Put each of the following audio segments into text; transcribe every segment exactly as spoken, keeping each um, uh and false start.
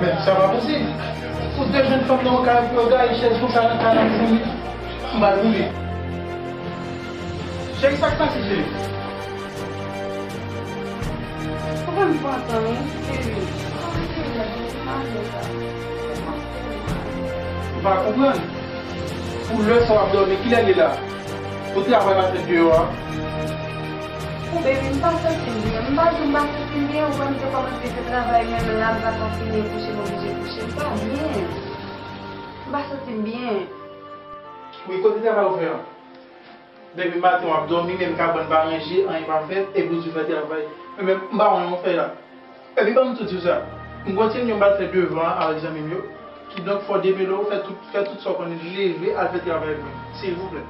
Men sa pa posib. Pou de jèn fanm nan yo ka gaye chèz konsa nan kay la, mezanmi. M pral mouri. Cheri, sa k pase, cheri? Ou fè m pantan, wi, cheri. Kòman se lè m mache sa? M pa konprann. Pou lè sa w ap dòmi, kilè l ye la? Pou travay pa fèt deyò a? Ou baby, m pa santi m byen. M pa di w m pa santi m byen, ou wè m te kòmanse fè travay, men la m pa kontinye kouche, m oblije kouche. M pa byen. M pa santi m byen. Wi, kote travay ou fè an? Depi maten w ap dòmi, menm kabann pa ranje, anyen pa fèt, epi w di w fè travay. Men, men, m pa wè yon fè la. Epi ban m tou di w sa. M kontinye m al fè devan avèk zanmi m yo. Kidonk, fò demele w fè tout, fè tout sa w konnen, leve, al fè travay pou mwen, silvouplè.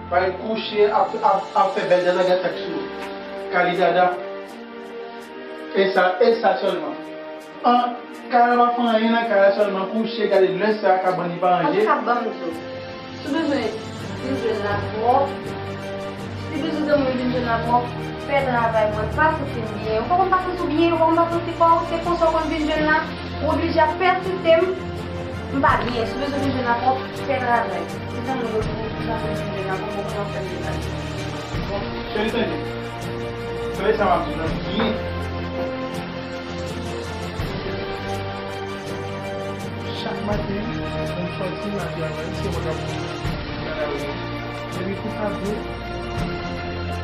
Pa ret kouche, ap, ap, ap fè bèl dada gata sou ou. Kale dada. E sa, e sa sèlman. An, kay la pa fè anyen nan kay la, sèlman kouche, gade lè sa, kabann li pa ranje. Antouka, ban m di w, si w bezwen vin jwenn la twòp, si w bezwen zanmi w vin jwenn la twòp, fè travay mwen, pa santi m byen. Ou pa konn pa santi w byen, ou pa konn pa santi kò w, se konsa w konn vin jwenn la, ou oblije ap pèsiste m, m pa byen. Si w bezwen vin jwenn la twòp, fè travay. Si zanmi w bezwen, ou pa konn vin jwenn la twòp, ou konn ap fè m travay. Bon, cheri, tande. Tande sa m ap di w la byen. Chak maten, lè m sòti, m al travay, se mwen k ap nan lari a. Epi kou sa vre,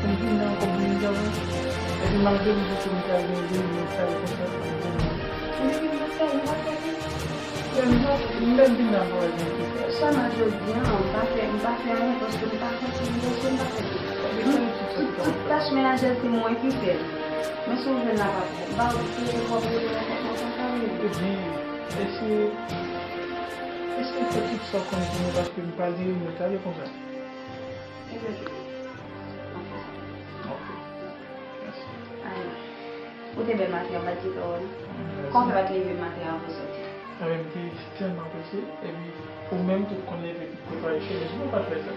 m vin la ankò pou vin travay. Epi malgre m di ke m pral gen reyinyon sa yo konsa, m vin la. Epi m pa travay, m pa travay. Lè m sòti, m menm vin la, m pa wè gen ki fè. Sèlman jodi a, m pa fè, m pa fè anyen paske m pa santi m byen, m pa fè anyen. Tout, tout tach menajè se mwen ki fè l. Men si w jwenn la pa twò, m pa wè ki twòp rele nan kòt mwen konsa menm. Epi, èske, èske w fè tout sa w konnen pou mwen paske m pa di mwen talè konsa? Epi, ok. Mèsi. Ay, ou te bèl maten an, m pa t di tò, non? Mèsi. Kòman w fè pa t leve maten an pou sòti? Anben, m te tèlman prese, epi ou menm tou konn leve pou prepare chemiz, ou pa t fè sa.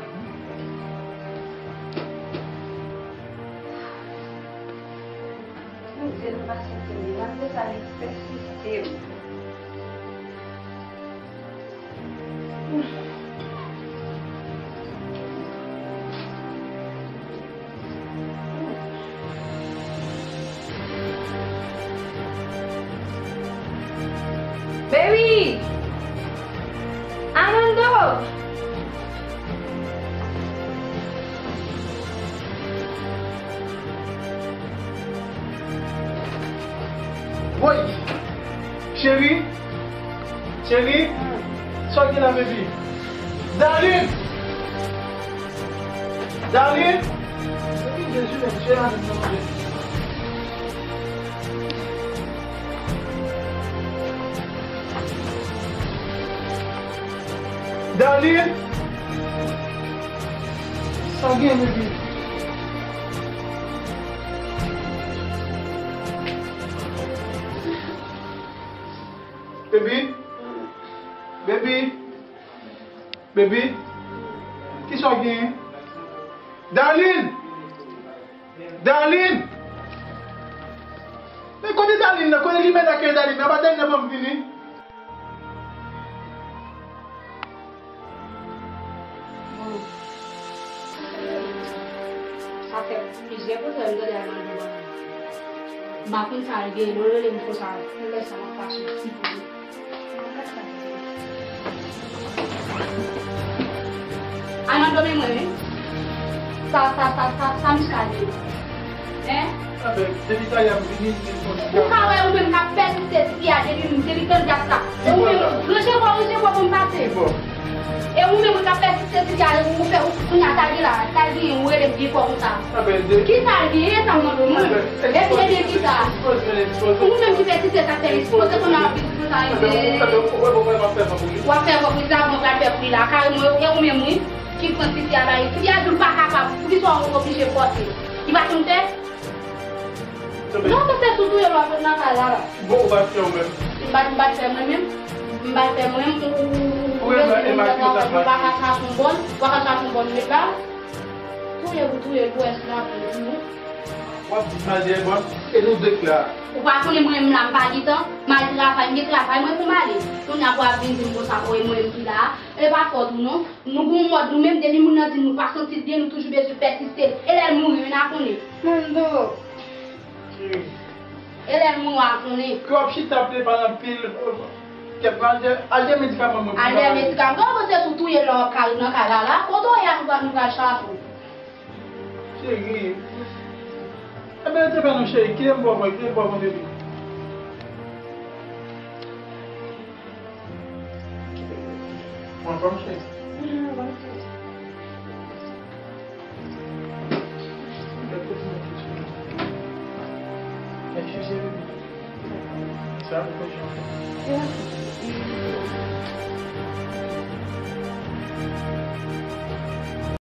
Mhm. Mwen di l pa santi m byen, malgre sa, li pèsiste. Baby! Armando! Woy! Cheri! Cheri! Sa w gen la, baby? Darline! Darline! Jezi, men, Jezi, men, Jezi. Darline! Sa w gen, baby? Baby? Baby? Baby? Kisa w gen? Darline! Darline! Men kote Darline nan? Kote limyè lakay Darline nan? Apa Darline nan pa vini? Bon. Sa fè plizyè bout lè m tande Armando ban m. M pa konn sa l gen, lè l rele m konsa, lè sa m ap fache, si pou li. Armando, men mwen, wi. Sa, sa, sa, sa, sa misye a di. Hein? Anben, depi talè a m vini, m vin konn. Ou ka wè ou menm k ap pèsiste sou fi a depi, depi kandida sa. E ou menm, ranje kò w, ranje kò w pou m pase. E ou menm k ap pèsiste sou fi a, ou fè, ou, kounye a, sa l gen la, sa l gen, ou rele m vye kò konsa. Kisa l gen? E sa m mande w, mwen. Epi, ebyen, kisa? Ou menm ki pèsiste, sa fè l ekspoze, kounye a w ap vin di konsa, ebyen. W ap fè vòp, wi, sa mwen pral fè pou li la. Kareman, e ou menm, wi, ki pran tifi a bay. Tifi a di l pa kapab, poukisa w oblije fòse? Li pa konn fè? Non, se sou touye l w ap ret nan kay la, la. Bon, ou pa t fè ou menm? M pa, m pa t fè mwen menm. M pa t fè mwen menm. Ou, ou, ou, ou, ou pa ka chache yon bòn, ou pa ka chache yon bòn ret la. Touye pou touye l, pou wè si l ap ret, wi. W ap di manzè bòn, e nou de k la. Ou pa konnen mwen menm la m pa gen tan, m al travay, m gen travay mwen pou m ale. Kounye a pou ap vin di m konsa, o e mwen menm ki la a. E pa fòt ou non. Nou gon mòd nou menm, depi moun nan di nou pa santi l byen, nou toujou bezwen pèsiste. E lè l mouri, menm n a konnen. Mando. Cheri. E lè l mouri, w a konnen. Ke w ap chita ap pale anpil. Kèt mwen al chè-, al chèche medikaman mwen pou m kapab. Al chèche medikaman. Kòman se sou touye l la w ap ka ret nan kay la la? Kote w ye a nou pral, nou pral chache w? Cheri. Ebyen, te fè nou cheri. Kite m bò, kite m bò, mwen, bebe. Mwen, anfòm, cheri. Sa, mwen, cheri.